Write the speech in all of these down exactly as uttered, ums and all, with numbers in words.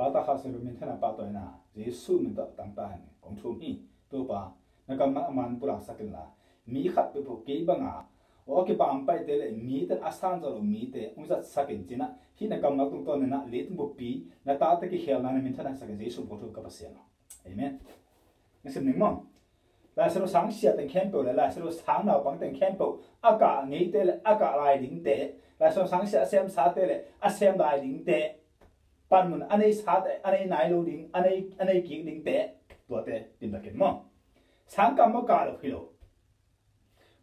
Pa, Ta, Kha, Siangtho minthanna, pahtawina Jesu min tawh tangta hen kong thum hi. Topa, na kammal a man pulaksak inla, mi khat peuhpeuh kei banga aw a kipampaite le mite a sanzaw lo mite hong zatsak in cinah, hih na kammal tungtawn inah leitung buppi na tate kikhelna na minthanna sak in, Jesu min kong thum, ka Pasian aw. Amen. Na sim ning maw? Laisiangtho sangsia teng khempeuh le Laisiangtho sang naupang teng khempeuh, a kah ngeite le a kah lai dingte, Laisiangtho sangsia a semsate le a sem lai dingte, panmun a nei sate, a nei nai lo ding, a nei, a nei kik dingte, tuate timtakin maw? Sangkah maw, kah lo hi lo.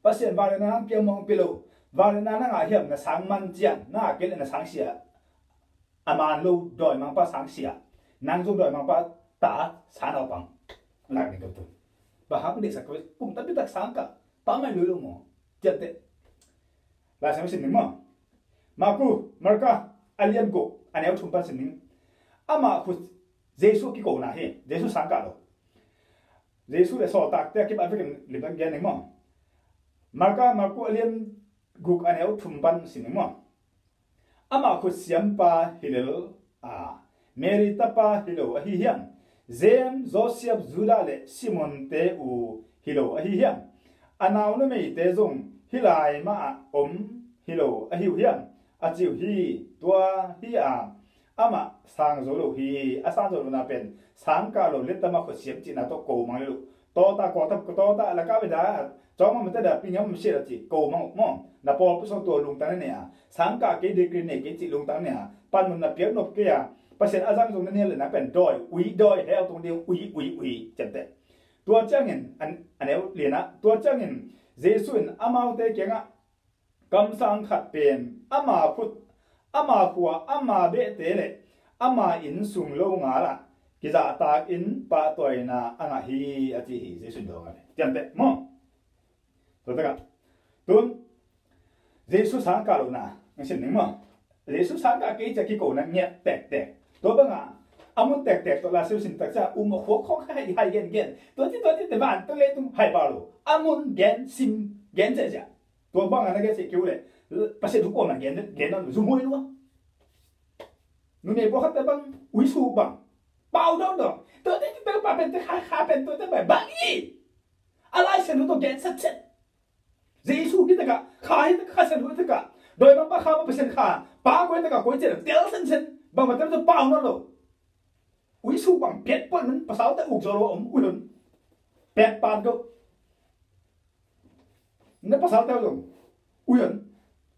Pasian vangliatna nang piang mawng pi lo. Vangliatna nang a hiam na sang man ciang, na a kei le na sangsia a man lo dawimangpa sangsia, nang zong dawimangpa ta sang naupang lak ding ka tu. Bang hang deihsak ka, kum tampi tak sangkah, pammaih lui lo maw? Ciamteh. Laisiangtho sim ning maw? Marku, Marka, a lian guk, a neu thum pan sim ning. Amah khut, Jesu a kikona hi, Jesu sangkah lo. Jesu le sawltakte a kibat vekin limtak gen ning maw? Marka, Marku a lian guk, a neu thum pan sim ning maw? Amah khut siampa hi lel a, Mary tapa hi lo ahi hiam? James, Joseph, Judah le Simon te u hi lo ahi hiam? A nau numeite zong hih lai mah ah om hi lo ahi uh hiam? A ci uh hi. Tua hi a, amah sang zo lo hi. A sang zo lohna pen sangkah lo, lettama khut siam cihna tawh ko mang lel uh. Tawta, kawta, tawta, laka beda, cawngmang mate da, pingyam masiat a ci, ko mang uh maw? Na pawlpi sung tua lungtang na nei a, sangkah kei, degree nei kei cih lungtang nei a, panmun na piak nop kei a, Pasian a zang zong na nial le na pen dawi ui, dawi hell tung ding ui, ui, ui, ciamteh. Tua ciangin, an, a neu lianah, tua ciangin Jesu in amaute kiangah, kamsang khat pen ama khut, ama khua, ama behte le ama inn sung lo ngalah kizahtak in pahtawina a ngah hi, a ci hi. Jesu in dawng a, ciamteh maw? Tua takah tun Jesu sangkah lohna na sim ning maw? Jesu sangkah kei ci a kikona ngiat tektek. Tua banga a mun tektek tawh Laisiangtho sim tak ciang um a khuak khawng hai, hai gen gen. Tua ci, tua ci, te van tua leitung hai pau lo. A mun gen sim gen ciah ciah. Tua banga na gen seh kei uh leh Pasian thu kuamah gen, gen nawn lo, zum huai lua. Numei pawlkhatte bang ui suk bang, pau dawng dawng. Tua te, te pa pen, te kha, kha pen, tua te bang, bang hi. A Laisiangtho tawh gen satset. Jesu hi takah, Kha hi takah, Kha Siangtho hi takah, dawimangpa Kha, Pasian Kha, Pa koi takah koi cian tel sensen. Bangmah tel tel pau nawn lo. Ui suk bang piat pawh in, pasalte uk zaw lo a om, ui hun. Piat pat go. Na pasalte zong ui hun.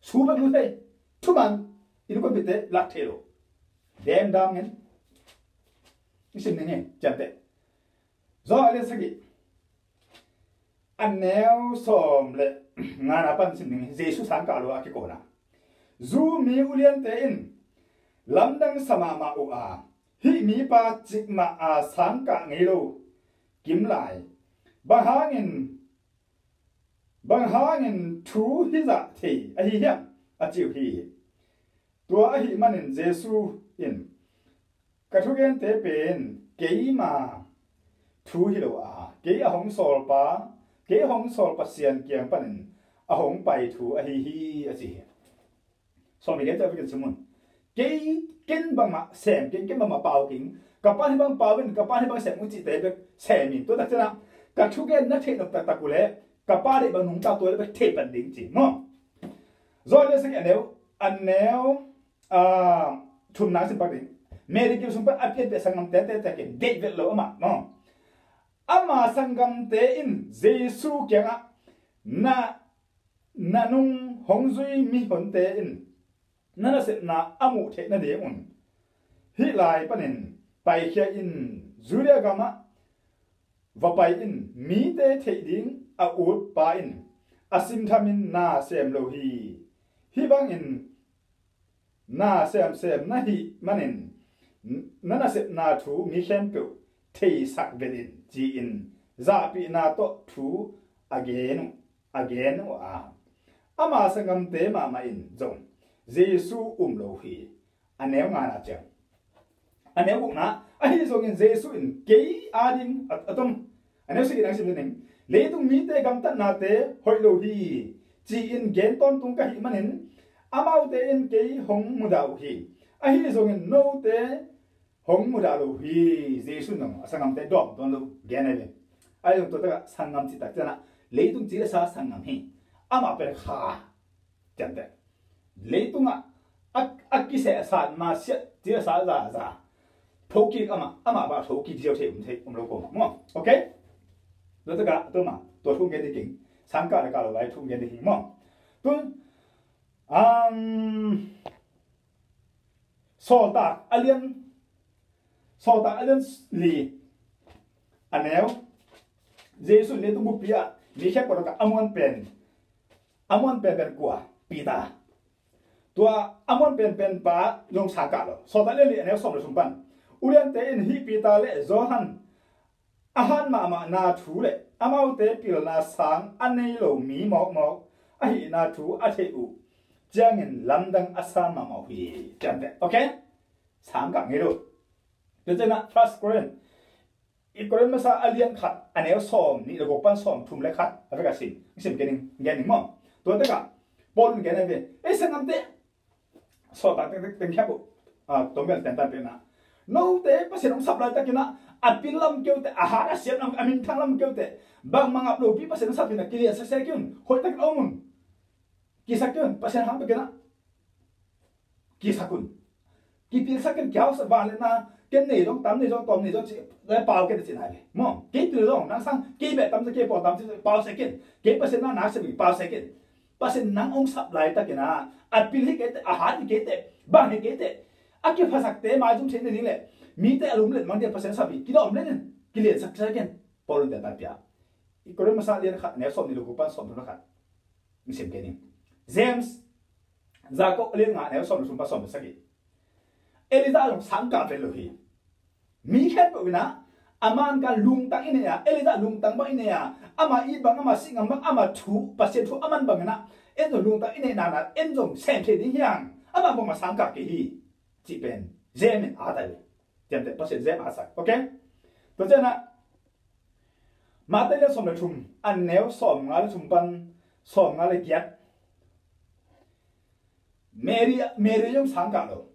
Su bek lu thei. Thuman. Inn kuanpihte lak thei lo. Dem dam ngen. I sim ning hi, ciamteh. Zawh a lian sagih, a neu sawm le ngana pan sim ning hi. Jesu sangkah lo a kikona Jew mi uliante in lamdang sa mahmah uh a, hih mipa cikmah a sangkah ngei lo kim lai. Bang hangin, bang hangin thu hizah thei ahi hiam? A ci uh hi. Tua ahih manin Jesu in, ka thugente pen keima thu hi lo a, kei a hong sawlpa, kei hong sawl Pasian kiang panin a hong pai thu ahi hi, a ci hi. Sawm i gen ciah vekin sim un. Kei, ken bangmah sem keng, ken bangmah pau keng. Ka Pa'n hih bang pau in, ka Pa'n hih bang sem un cihte bek sem in. Tua tak ciangah ka thugen na theih nop taktak uh leh ka Pa deih bang nungta tua leh bek thei pan ding ci maw? Zawh a lian sagih, a neu, a neu, ah, thumna sim pak ding. Mary gil sung pan a pianpih sanggamte, te, te, ken deih vet lo amah maw? Ama sanggamte in Jesu kiangah, na, na nung hong zui mihonte in na nasepna a muh theih nadingun hih lai panin paikhia in, Judea gamah va pai in, mite theih ding a ut pa in a simthamin na sem lo hi. Hih bangin na semsem na hih manin na nasepna thu mi khempeuh theisak vet in, ci-in zahpihna tawh thu a gen uh, a gen uh a, ama sanggamte mahmah in zong Jesu um lo hi. A neu ngana ciang, a neu gukna, ahi zongin Jesu in kei ading a, a tom, a neu sagihna sim ning, leitung mite gamtatnate hoih lo hi, ci-in gen tawntung ka hih manin amaute in kei hong mudah uh hi. Ahi zongin note hong mudah lo hi. Jesu in zong a sanggamte dawm tuan lo gen ahi ve. Ahi zong tua takah sanggam cih tak ciangah leitung ci le sa sanggam hi. Amah pen kha ciamteh. Leitungah a, a kisehsat masiah ci le sa zaza thokik amah, amah bah thokik ziau thei um thei um lo ko maw? Ok. Tua takah tua ma tua thu gen ding king. Sangkah le kah lo lai thu gen ding king maw? Tun um, Sawltak a lian, Sawltak a lian li a neu. Jesu in leitung buppi ah mi khempeuh lakah a muan pen, a muan penpen kua? Peter. Tua a muan penpen pa zong sangkah lo. Sawltak a lian li a neu sawm le thum pan uliante in hih Peter le Johan a hat mahmahna thu le amaute pilna sang a nei lo mi mawkmawk ahihna thu a theih uh ciangin lamdang a sa mahmah uh hi. Ciamteh. Ok. Sangkah ngei lo. Tua ciangah First Corinth, i Corinth masa a lian khat a neu sawm nih le guk pan sawm thum le khat a vek a sim, sim kening gen ning maw? Tua takah Paul in gen a ve. Ei sanggamte, sawltak teng teng khempeuh, ah, tawmbel tentan pena note Pasian hong sap laitakinah a pil lam keute, a hat a siam lam, a minthang lam keute, bangmah ngap lopi Pasian hong sap inah kilian saksia kiun, hoihtakin om un. Kisak kiun, Pasian hang bekinah kisak un. Kipilsak in kihausak vangliatna, ken nei zong tam, nei zong tawm, nei zong ci, pau ken a cin hai ve maw? Kei pil zong nang sang, kei beh tam sa, kei pawl tam sa, pau sa ken. Kei Pasian na nak sa, pau sa ken. Pasian nang hong sap laitakinah a pil hi keite, a hat hi keite, bang hi keite, a kiphasakte maizum thei nading le mite a lumlet mang dia Pasian sap hi kidawm le nin kiliansak sa ken. Paul in teta pia. I Korin masa lian khat neu sawm nih le guk pan sawm thum le khat. Sim kei ning. James, Jakob lian nga neu sawm le thum pan sawm le sagih. Elijah zong sangkah vet lo hi. Mi khempeuh inah a man kan lungtang i nei a, Elijah lungtang bang i nei a, ama it bang, ama sih ngam bang, ama thu, Pasian thu a man bang inah en zong lungtang i nei nana en zong sem thei ding hiang, ama bangmah sangkah kei hi. Cih pen James in a tai ve. Tiamte Pasian James a sak. Ok. Tua cianah Matthai lian sawm le thum a neu sawm nga le thum pan sawm nga le giat. Mary, Mary zong sangkah lo.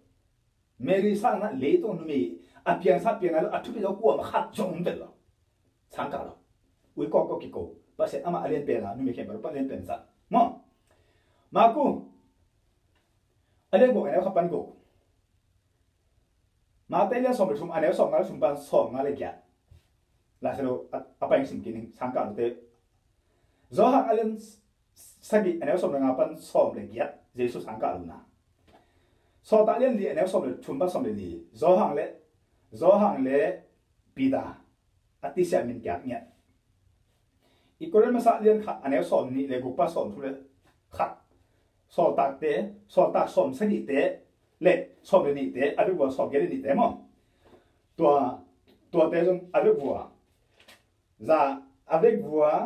Mary sanah leitung numei a piangsa piang a lo, a thupi lo kuamah khat zong um vet lo. Sangkah lo. Ui kawk kawk kiko. Pasian amah a lian pen a, numei khempeuh pan lian pen sa maw? Maku a lian guk a neu khat pan guk. Matthai lian sawm le thum a neu sawm nga le thum pan sawm nga le giat. Lai sa lo a, a pai sim kei ning sangkah lote. Johan a lian sagih a neu sawm le nga pan sawm le giat, Jesu sangkah lona. Sawltak lian li a neu sawm le thum pan sawm le li, Johan le, Johan le Peter a tisiah min kiak ngiat. I Korin masa lian khat a neu sawm nih le guk pan sawm thum le khat. Sawltakte, sawltak sawm sagihte le sawm le nihte, a vekvua sawm giat le nihte maw? Tua, tuate zong a vekvua za a vekvua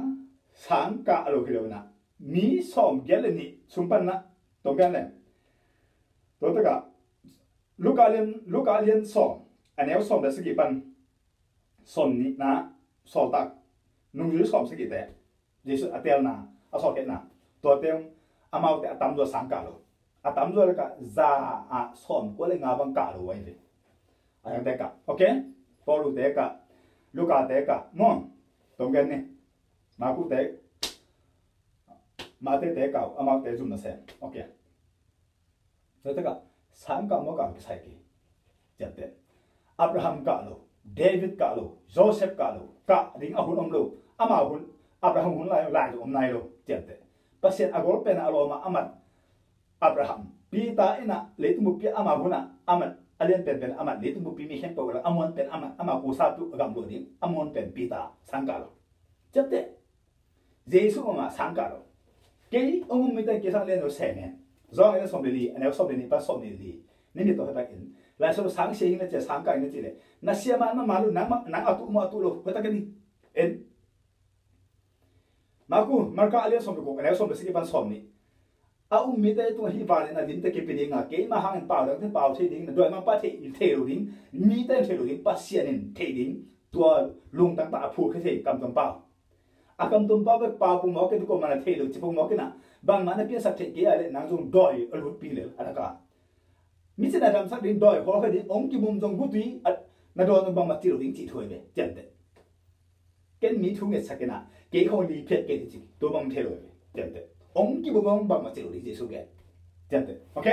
sangkah a lo hi lo inah mi sawm giat le nih sung pan nah tong giat le. Tua takah Luka lian, Luka lian sawm a neu sawm le sagih pan sawm nihna, sawltak nungzui sawm sagihte, Jesu a telna, a sawlkhiatna, tuate amaute a tamzaw sangkah lo. A tamzaw lakah za ah sawm kua le nga bang kah lo ahi ve. A yangte kah. Ok. Paulute kah, Lukate kah maw? Tong gen ni. Makute, Matthai te kah uh, amaute zum na sem. Ok. Tua takah sangkah maw kah kisai kei. Ciamteh. Abraham kah lo, David kah lo, Joseph kah lo, kah ding a hun om lo. Ama hun, Abraham hun lai, lai lo om nai lo. Ciamteh. Pasian a gol pen a lawm a amat Abraham. Peter inah leitung buppi ama hunah amat, a lian penpen amat, leitung buppi mi khempeuh la a muan pen amat, ama kusa tu a gam lo ding a muan pen Peter sangkah lo. Ciamteh. Jesu mah sangkah lo. Kei hong um mite kei sang lian lo semen. Zawng a lian sawm le li a neu sawm le nih pan sawm le li. Nin mi tawh hetakin Lai Siangtho sangsia hi na cia, sangkah hi na ci le, na sia man man lo, nang a tuh maw a tuh lo, hetakin en. Maku, Marka a lian sawm le guk a neu sawm le sagih pan sawm nih. A um mite tungah hih vangliatna limte kipia dinga, keima hangin pau dangte pau thei ding, na dawi mangpa thei, thei lo ding, mite in thei lo ding, Pasian in thei ding. Tua lungtang tah a phulkhia thei kamtuam pau. A kamtuam pau bek pau pungmawk in, kuamah na thei lo ci pungmawk inah, bangmah na piansak theih kei a leh nang zong dawi a lutpi lel a laka. Mi cina damsak ding dawi hawlkhia ding, hong kibum zong gutui, a, na dawn zong bangmah ci lo ding cih thu ahi ve, ciamteh. Ken mi thu ngetsak kei na, kei khawng li phiat kei ding ci, tua bang thei lo ahi ve, ciamteh. Hong kibum zong bangmah ci lo ding Jesu gen, ciamteh. Ok?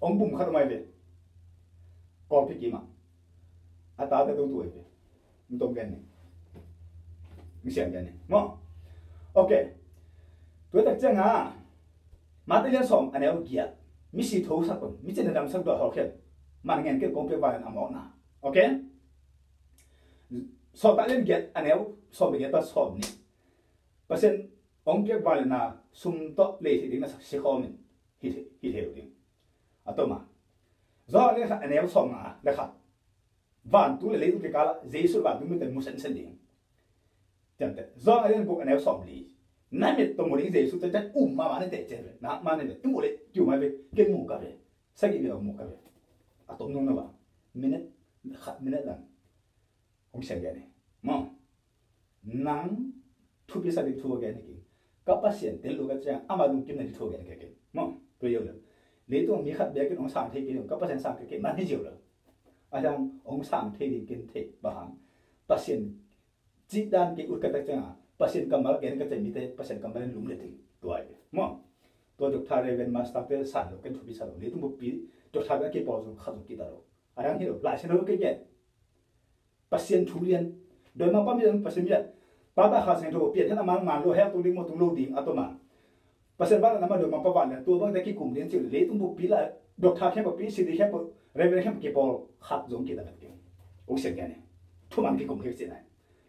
Hong bum khat om ahi ve. Kawlpi kim ah. A tate to tu ahi ve. N tom gen ni. N siang gen ni. Maw. Ok. Tua tak ciang a. Mate lian sawm a neu giat. Misi thosak un. Mi cina damsak dawi hawlkhia. Man ngen kei kong piak valen a mawkna. Ok? Sawltak lian giat a neu sawm le giat pan sawm nih. Pasian hong piak valen a sum tawh lei thei ding na sak sikhawm in. Hi thei, hi thei lo ding. A tom a. Johan lian khat a neu sawm nga le khat. Vantung le leitung kikal ah Jesu vantung mite mu sensen ding. Ciamteh. Johan a lian guk a neu sawm li. Na mit tawh mu ding Jesu ciamteh um mahmah ni teh ciamteh. Nak mah ni teh. I muh leh kiu mai ve. Ken mu ka ve. Sagih ve mu ka ve. A tom nung na va. Minute khat minute lang. Hong siang gen ni. Maw. Nang thupi sa ding thu a gen hi kei. Ka Pasian tel lo ka ciang ama lungkim na ding thu a gen hi kei. Maw. Tua hi lo. Leitung mi khat biakinn hong sang thei kei, ka Pasian sang kei kei man hi ziau lo. A hiang hong sang thei ding ken thei bang hang. Pasian cih dan kei ut ka tak ciang a. Pasian kammal gen ka ciang mite Pasian kammal in lum le ding. Tua hi. Maw. Tua Doctor Reverend Master te san lo ken thupi sa lo. Leitung buppi Doctor Reverend kei pawl zong khat zong kita lo. A hiang hi lo. Lai Siangtho kei kei. Pasian thu lian. Dawimangpa miat, Pasian miat. Pa, Ta, Kha Siangtho, pian hen a man man lo, hell tung ding maw tung lo ding, a tom a. Pasian vanglian a man dawimangpa vanglian, tua bangte kikum lian cih, leitung buppi la, doctor khempeuh, PhD khempeuh, reverend khempeuh kipawl, khat zong kidam kei. Hong siang kei ni. Thuman kikum kei cih nai.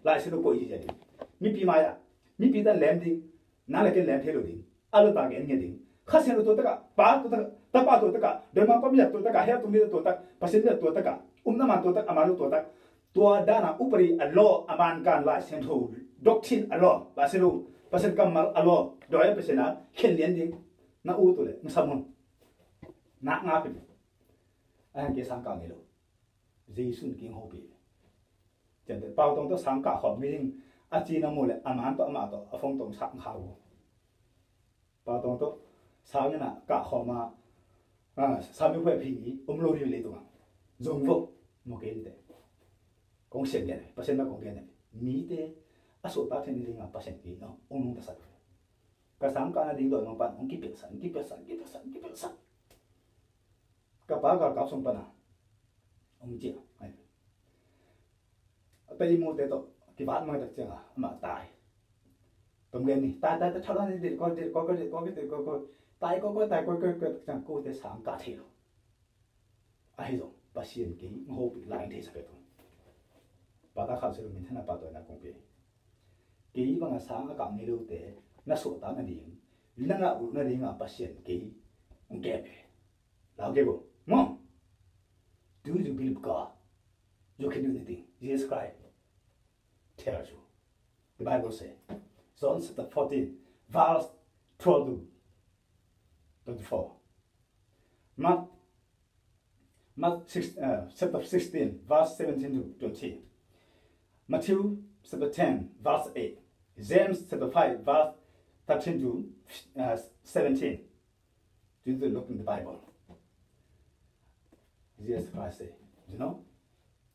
Lai Siangtho koih hi cia ding. Mipi mai-ah, mipi tan lem ding, nang le ken lem thei lo ding. A lo ta gen nge ding. Kha Siangtho tua takah, Pa tua takah, Tapa tua takah, Dawimangpa miat tua takah, hell tung ding tua tak, Pasian miat tua takah, upna man tua tak, a man lo tua tak. Tua dana upadi a law, a man kan Lai Siangtho, doctrine a law, Lai Siangtho, Pasian kammal a law, dawi a Pasian a, khen lian ding. Na ut uh leh, na sam un. Nak nga phi. A hiang kei sangkah ngei lo. Jesu in kei hong hopih. Ciamteh Pau Tawng tawh sang kah khawm ngei ding a ci na mu leh a man tawh amah tawh a phone tawh sang kha uh. Pau Tawng tawh sang in a kah khawm a, a, sang mi phuai phi ni om lo ding leitung ah. Zong vo mu kei in teh. Kong sian gen, Pasian mah kong gen. Mite a suahtak theih nading a Pasian kei in hong nungta sak. Ka sang kah nading dawi mangpan hong kipiaksak, hong kipiaksak, hong kipiaksak, hong kipiaksak. Ka pa galkap sung pana hong ciah. A pai mute tawh kivat mai tak ciang a amah tai. Tom gen ni, tai, tai, tai, thalah ni, dit koi, dit koi, dit koi, dit koi, tai koi koi, tai koi koi, ciang kote sang kah thei lo. Ahi zong Pasian kei hong hopih lai thei sak kei tu. Pa, Ta, Kha Siangtho min thana pa tawh na kong pia. Kei banga sang a kah ngei lote na suahtak nading, na ngah uh nading a Pasian kei hong kem hi. Lau kei bo. Maw. Do you believe God? You can do anything. Jesus Christ tells you. The Bible says, John chapter fourteen, verse twelve to twenty-four. Mark, Mark six, uh, chapter sixteen, verse seventeen to twenty. Matthew chapter ten, verse eight. James chapter five, verse thirteen to, uh, seventeen. You need to look in the Bible. Jesus Christ said, you know,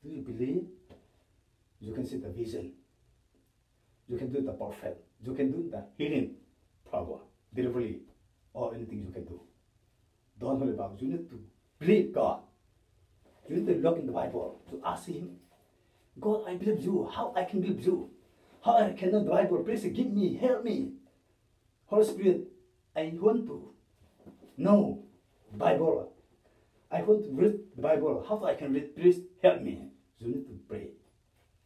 do you believe you can see the vision? You can do the prophet. You can do the healing power, delivery, or anything you can do. Don't hold it back. You need to believe God. You need to look in the Bible to ask Him, God, I believe you. How I can believe you? How I can know the Bible? Please give me, help me. Holy Spirit, I want to know Bible. I want to read the Bible. How I can read? Please help me. You need to pray.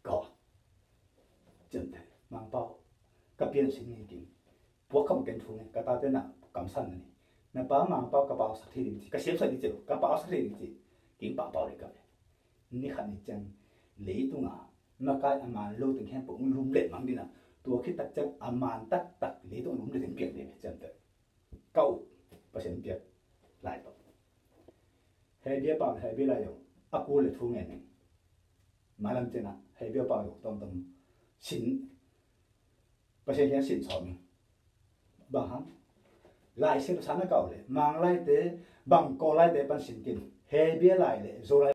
God. Ciamteh, Mangpau, ka pian sin ngi king. Puak kham ken thu ngi, ka tate na kamsan na ni. Na pa Mangpau ka pausak thei ding ci, ka siamsak ding ci, ka pausak thei ding ci. King pahpau ding ka ve. Ni khat ni ciang leitunga makai a man lo teng khempeuh hong lum leh mang ding a, tua khit tak ciang a man taktak leitung a lum leh teng piang ding ciamteh. Ka ut Pasian piak lai tawh. Hebru pau, Hebru lai zong a kul le thu ngen ning. Malam ciangah Hebru pau zong tomtom sin Pasian kiang sin sawm ning. Bang hang? Lai Siangtho sang na kah uh leh Mang laite, bang Kawl laite pan sin kin. Hebia lai le Zolai